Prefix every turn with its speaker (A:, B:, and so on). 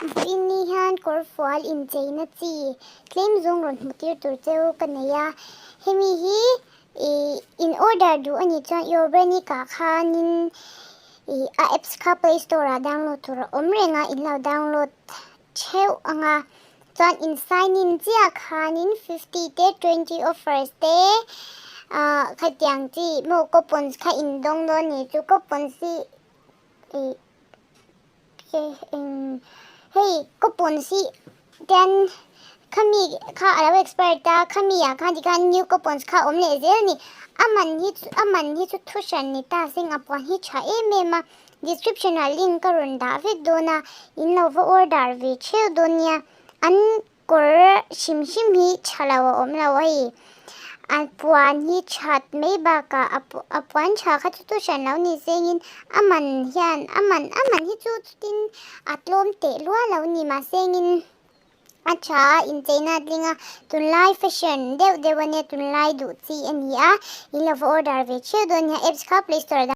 A: Vawiin ni hian kawr fual incheina chi tlem zawng rawn hmu tir tur cheu ka nei a, hemi hi ih in order duh a nih chuan i organic ah khanin ih a apps kha play store ah download tur a awm reng a, in lo download theuh ang a, chuan in sign in chiah khanin 50 te 20 offers te ah khatiang chi maw coupons kha in dawng dawn a ni chu coupons hi ih. Hei coupons hi ten khami kha a lo expired a khami ah khan tikhan new coupons kha a awm leh zel a ni a man hi chu a man hi chu thu hran ni ta seng a puan hi tha em em a description ah link ka rawn dah vek dawn a in lo va order ve theuh dawn nia an Kawr hrim hrim hi tha lo a awm lo hei. A puan hi that mai bakah a a puan tha kha chu chu hran lo ni sengin a man hian a man a man hi chu chutin a tlawm teh lua lo ni mahsengin a tha a incheina a tling a tunlai fashion deuh deuh ania tunlai duh chi a ni a in lo va order ve theuh dawn nia apps kha play store ah.